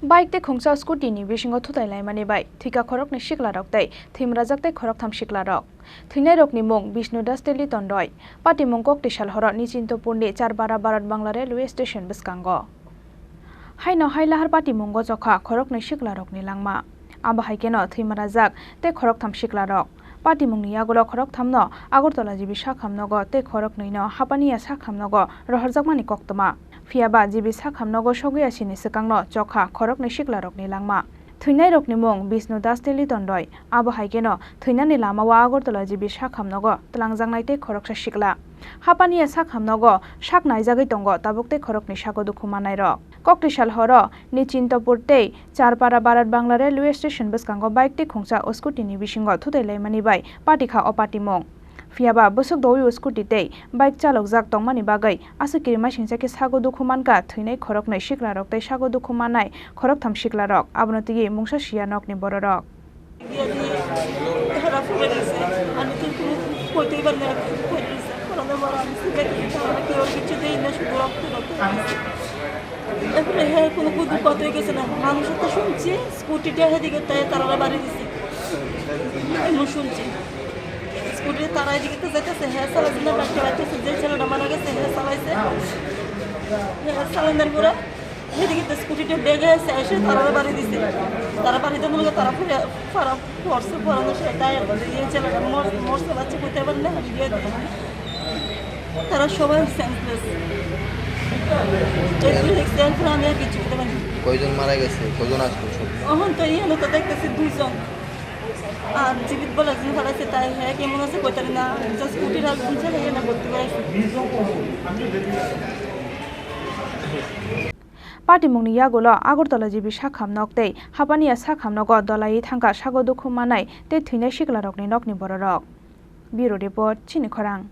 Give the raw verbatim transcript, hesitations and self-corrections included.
Bike tei khungsa scooty ni bisingo thutai laimani bai thwikha khoroknwi siklarok tei thwimrajak tei khoroktham siklarok. Thwinairokni mung Bishnu Das tei Liton Roy. Patimung Koktisal horo Nichintopurni Charpara Bharat Bangla Railway Station bwskango. Haino hai lahar patimungo chokha khoroknwi siklarokni langma. Abo hai kheno thwimrajak tei khoroktham siklarok. Patimungni yagulo khorokthamno Agartala G B sakhamnogo tei khoroknwino Hapania sakhamnogo rohorjakmani koktwma. Phiyaba G B sakhamnogo sogwi asini swkangno chokha khoroknwi siklarokni langma. Thwinairokni mung Bishnu Das tei Liton Roy. Abo hai kheno thwinani lamao Agartala G B sakhamnogo twlangjaknai tei khoroksa sikla. Hapania sakhamnogo sak naijagwi tongo tabuk tei khoroknwi sago dukhu mannairok. Koktisal horo Nichintopur tei Charpara Bharat Bangla Railway Station bwskango bike tei khungsa o scooty ni bisingo thutai laimani bai patikha o patimung. Phiyaba bwswk dowi o scooty tei bike chalokjak tongmani bagwi aswk kirimasingcha khe sago dukhu mankha thwinai khoroknwi siklarok tei sago dukhu mannai khoroktham siklarok, abono twiwi mungsa siya nokni bororok. বিয়া দিয়ে তারা ফেলে গেছে। আমি তো কোনো কইতেই পারি না, কই দিয়েছে। কারণ আমার আমি সিলেট থেকে আমরা কেউ কিছু দেই না, শুধু রক্ত রক্ত দিয়েছে। এরপরে হ্যাঁ, কোনো কুদু কথা হয়ে গেছে না। মানুষের তো শুনছি, স্কুটিটা হেদিকে তাই তারা বাড়ি দিছে। এমন শুনছি। স্কুটি তারা এদিকে তো যাইতেছে, হ্যাঁ চালাইছে না, বাইকটা বাইতেছে, যে ছেলেটা মারা গেছে, হ্যাঁ চালাইছে। হ্যাঁ চালানোর পরে এদিকে তো স্কুটিটা বেগে এসে, এসে তারা বাড়ি দিছে। তারা বাড়িতে মনে হয় তারা ফিরে, তারা পড়ছে, পড়ানো শেষ। তাই এই ছেলেটা মর-, মরছে বাচ্চা করতে পারে না, বিয়ে দিল। তারা সবাই সেন্সলেস। এরপরে দেখছি, এখন আমি আর কিছু করতে পারি না। কয়জন মারা গেছে? কয়জন আসলো সব? এখন তো ইয়ে তো দেখতেছি দুইজন। আর জীবিত বলে একজন ফালাইছে, তাই হ্যাঁ কেমন আছে কইতে পারি না। জাস্ট স্কুটির আর দুই ছেলে এনে ভর্তি করাইছে। Patimungni yagulo Agartala G B sakhamnok tei Hapania sakhamnogo dolaiwi thangkha sago dukhu manai tei thwinai siklarokni nokni bororok. Bureau Report, Chini Khorang.